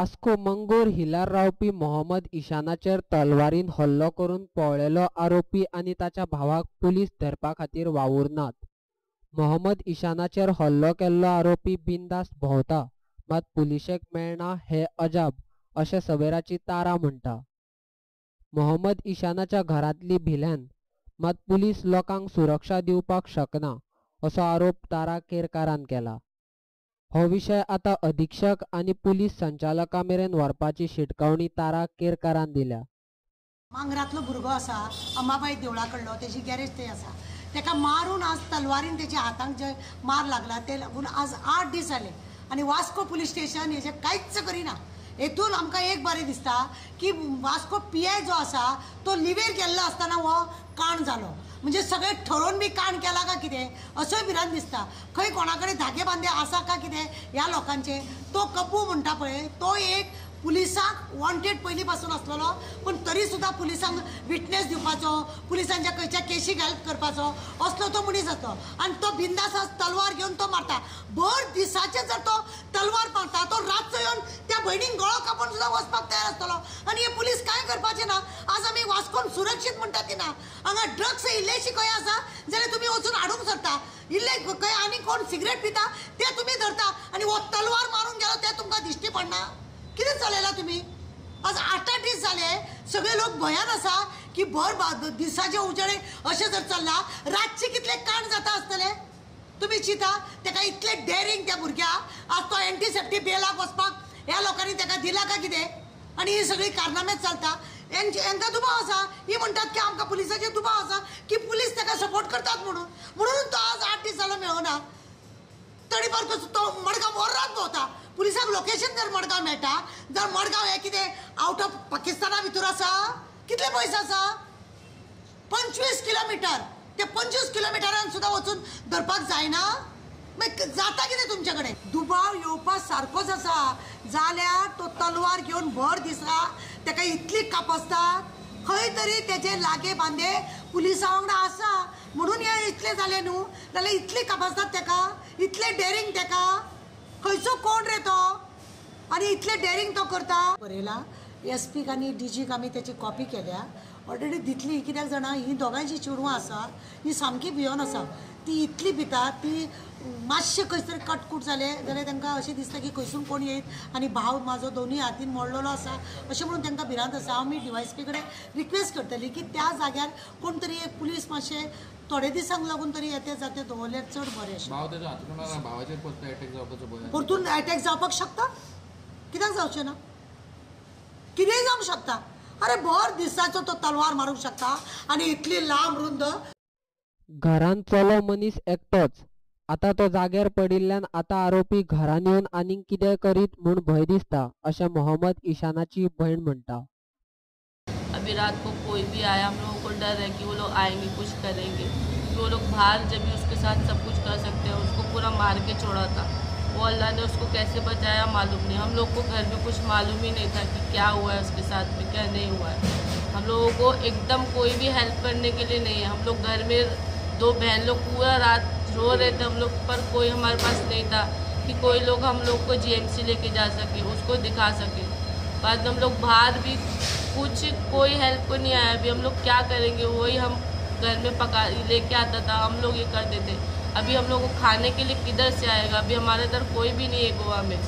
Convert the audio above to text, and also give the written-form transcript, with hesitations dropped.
वास्को मंगूर हिलार रावपी मोहम्मद इशानाचेर तलवारीन हल्लो करून पळ्ळेलो आरोपी आनी ताच्या भावाक पुलीस धरपा खातीर वावुरनात. मोहम्मद इशानाचेर हल्लो केल्लो आरोपी बिनधास्त भोंवता, मात पुलिशेक मेळना हें अजाप अशें सवेराची तारा म्हणटा. मोहम्मद इशानाच्या घरांतली भिल्यान, मात पुलीस लोकांक सुरक्षा दिवपाक शकना असो आरोप तारा केरकारान केला. हो विशय आतां अधीक्षक आनी पुलीस संचालका मेरेन व्हरपाची शिटकावणी तारा केरकारान दिल्या. मांगरांतलो भुरगो आसा, अंबाबाई देवळा कडलो, तेजी गॅरेज थंय आसा. तेका मारून आज तलवारीन तेच्या हातांक जे मार लागला ते लागून आज 8 दीस जाले आनी वास्को पुलीस स्टेशन हेजें कांयच करिना. हेतून आमकां एक बरें दिसता की वास्को पी I जो आसा तो लिवेर गेल्लो आसतना हो काण जालो, म्हणजे सगळें ठरोवन बी काण केला काय कितें असोय भिरांत दिसता. खंय कोणा कडेन धागे बांदे आसा काय कितें ह्या लोकांचे. तो कपू म्हणटा पळय तो एक पुलिसांक वॉन्टेड पयलीं पासून आसलेलो, पूण तरी सुद्दां पुलिसांक विटनेस दिवपाचो, पुलिसांच्या खंयच्या केशीक हेल्प करपाचो असलो तो मनीस आसलो. आनी तो बिंदास आज तलवार घेवन तो मारता. भर दिसाचे जर तो तलवार मारता तो रातचो येवन त्या भयणीक गळो कापून सुद्दां वचपाक तयार आसतलो. आनी हे पुलीस कांय करपाचे ना. आज आमी वास्कोन सुरक्षीत म्हणटा ती ना. हांगा ड्रग्स इल्लेशी खंय आसा जाल्यार तुमी वचून हाडूंक शकता, इल्ले खंय आनी कोण सिगरेट पिता ते तुमी धरता आनी हो तलवार मारून गेलो ते तुमकां दिश्टी पडना. कितें चलयला तुमी? आज 8-8 दीस जाले, सगळे लोक भंयान आसा की भर दिसाचे उजळे अशें जर चल्ला रातचे कितले काण जाता आसतले तुमी चिंता. तेका इतले डेरिंग त्या भुरग्याक, आज तो एंटीसेप्टी बेलाक वचपाक ह्या लोकांनी तेका दिला काय कितें. आनी ही सगळी कारनामेच चलता. हेंकां दुबाव आसा, ही म्हणटात की आमकां पुलिसाचेर दुबाव आसा की पुलीस तेका सपोर्ट करतात म्हणून, म्हणून तो आज 8 दीस जालो मेळना. तरी पर तो मडगांव वरात भोंवता. पुलिसांक लोकेशन जर मडगांव मेळटा, जर मडगांव हें कितें आवट ऑफ पाकिस्ताना भितर आसा, कितले पयस आसा? 25 किलोमिटर. ते 25 किलोमिटरान सुद्दां वचून धरपाक जायना. मागीर जाता कितें तुमचे कडेन? दुबाव येवपा सारकोच आसा जाल्यार तो तलवार घेवन भर दिसा तेका इतली कापसता, खंय तरी तेजे लागे बांदे पुलिसां वांगडा आसा म्हणून हें इतलें जालें न्हू. जाल्यार इतली कापसतात तेका, इतलें डेरिंग तेका, खंयचो कोण रे तो आनी इतलें डेरिंग तो करता. बरयला एस पीक आनी डी जीक आमी तेची कॉपी केल्या, ऑलरेडी दितली. कित्याक जाणा ही दोगांयची चेडवां आसा ही सामकी भियोन आसा. ती इतली भिता, ती मातशें खंय तरी कटकूट जालें जाल्यार तांकां अशें दिसता की खंयसून कोण येयत आनी भाव म्हाजो दोनूय हातीन मोडलेलो आसा अशें म्हणून तांकां भिरांत आसा. हांव मी डीवायएसपी कडेन रिक्वेस्ट करतली की त्या जाग्यार कोण तरी एक पुलीस मातशें थोडे दिसांक लागून तरी येते जाते दवरल्यार चड बरें. अशें परतून एटॅक जावपाक शकता, कित्याक जावचें ना? कितेंय जावंक शकता. अरे भर दिसाचो तो तलवार मारूंक शकता आनी इतली लांब रुंद. घरांत चलो मनीस एकटोच, आतां तो जाग्यार पडिल्ल्यान आतां आरोपी घरांत येवन आनीक कितें करीत म्हूण भंय दिसता अशें मोहम्मद इशानाची भयण म्हणटा. अभी रात को कोई भी आया हम लोगों को डर है कि वो लोग आएंगे कुछ करेंगे. वो लोग बाहर जब भी उसके साथ सब कुछ कर सकते हैं. उसको पूरा मार के छोड़ा था, वो अल्लाह ने उसको कैसे बचाया मालूम नहीं. हम लोग को घर में कुछ मालूम ही नहीं था कि क्या हुआ है उसके साथ में, क्या नहीं हुआ है. हम लोगों को एकदम कोई भी हेल्प करने के लिए नहीं है. हम लोग घर में 2 बहन लोग पूरा रात रो रहे थे हम लोग, पर कोई हमारे पास नहीं था कि कोई लोग हम लोग को जीएमसी लेके जा सके, उसको दिखा सके. बाद में हम लोग बाहर भी कुछ कोई हेल्प को नहीं आया. अभी हम लोग क्या करेंगे? वही हम घर में पका लेके आता था, हम लोग ये करते थे. अभी हम लोग को खाने के लिए किधर से आएगा? अभी हमारे इधर कोई भी नहीं है गोवा में.